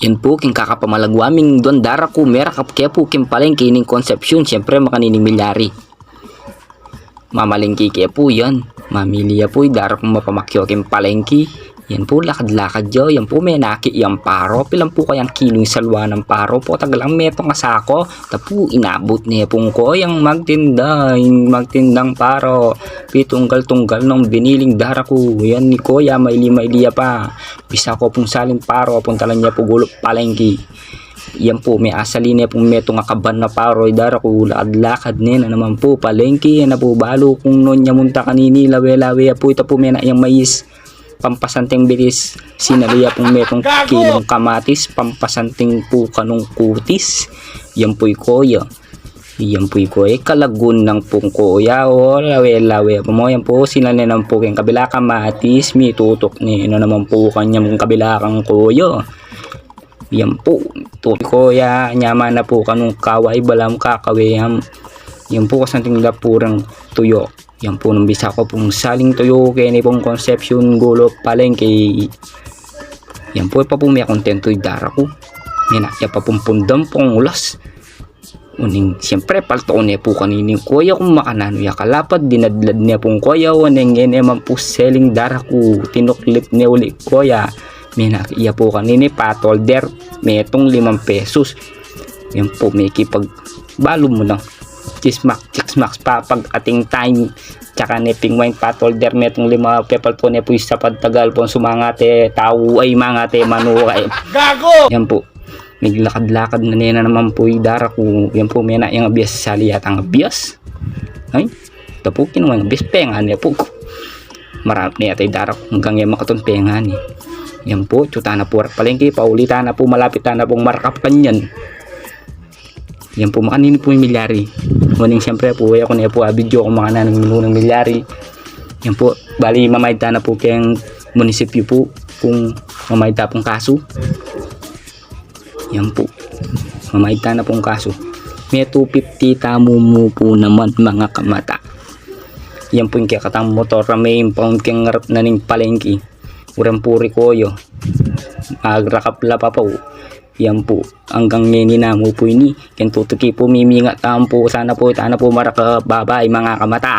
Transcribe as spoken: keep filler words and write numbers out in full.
Yan pu, king kakapamalagwa ming duan daraku, merakap ke pu king palengke ning Concepcion, siyempre makanining milyari. Mamalengke ke pu yan. Mamili ya pu i daraku mapamakyo king palengke. Yan pu, lakad-lakad ya. Yan pu, menaki yang paro. Pilan pu kayang kilo ing salwa nang paro? Potag lang metung a sako. Tapu, inabut ne pung koyang magtinda, ing magtindang paro. Pitunggal-tunggal nong biniling daraku. Yan i koya, maili-maili ya pa. Bisa ko pung saling paro, puntalan ya pu gulup palengke. Yan pu, measali ne pung metung a kaban a paro i daraku, lakad-lakad ne na naman pu palengke. Yan na pu, balu kung nung ya munta kanini, lawe-lawe ya pu. Ita pu, mena yang mais, pampasanting bilis. Sinali ya pung metung kilong kamatis, pampasanting pu kanung kutis. Yan pu i koya. Yan pu i koya, kalagun nang pung koya, o, lawe-lawe pa mu. Yan pu, sinali ne naman pu keng kabila kamatis, mitutuk ne na naman pu kanyang kabilakang koya. Yan pu, tutu koya, nyaman na pu kanung kaway, balamu kakawe yan. Yan pu, kasanting la pu reng tuyo. Yan pu, nung bisa ko pung saling tuyo keni pung Concepcion gulup palengke. Yan pu, e pa pu mekontentu i daraku. Mena ya pa pung pundam pung ulas. Uling, siyempre, palto ne pu kanini koya kung makananu ya kalapad, dinadlad ne pung koya, uling, e ne man pu seling daraku, tinuklip ne uli koya. Mena ya pu kanini, patolder, metung limang pesos. Yan pu, mekipagbalu mu nang chismak, chismak pa pag ating time. Tsaka ne ping wine, patolder, metung lima, pepalto ne pu isa pang tagal pung sumangate tau, ay, mangate manu, ay. Gago! Yan pu. Miglakad-lakad na ne na naman pu i daraku. Yan pu, mena yang abias, sali yatang abias. Ay, tapu, kinuwang abias, pengan ne pu. Marap ne yata i daraku, anggang e makatun pengan e. Yan pu, tsutan na pu arat palengke, paulitan na pu, malapit na pung marakap kanyan. Yan pu, makanini pu ing milyari. Uling, siyempre pu, e ku ne pu abidyo kung makananu ing minu ning milyari. Yan pu, bali, mamayad ta na pu keng munisipyu pu, kung mamayad ta pung kasu. Yan pu. Mamayad ta na pung kasu. Me two fifty tamu mu pu naman, mga kamata. Yan pu ing kekatang motor a me-impound keng arap na ning palengke. Uling puri koya. Magrakap la pa pu. Yan pu. Anggang ngeni namu pu ini. Keng tutuki pu, mimingat tamu pu. Sana pu, sana pu marakap. Bye-bye, mga kamata.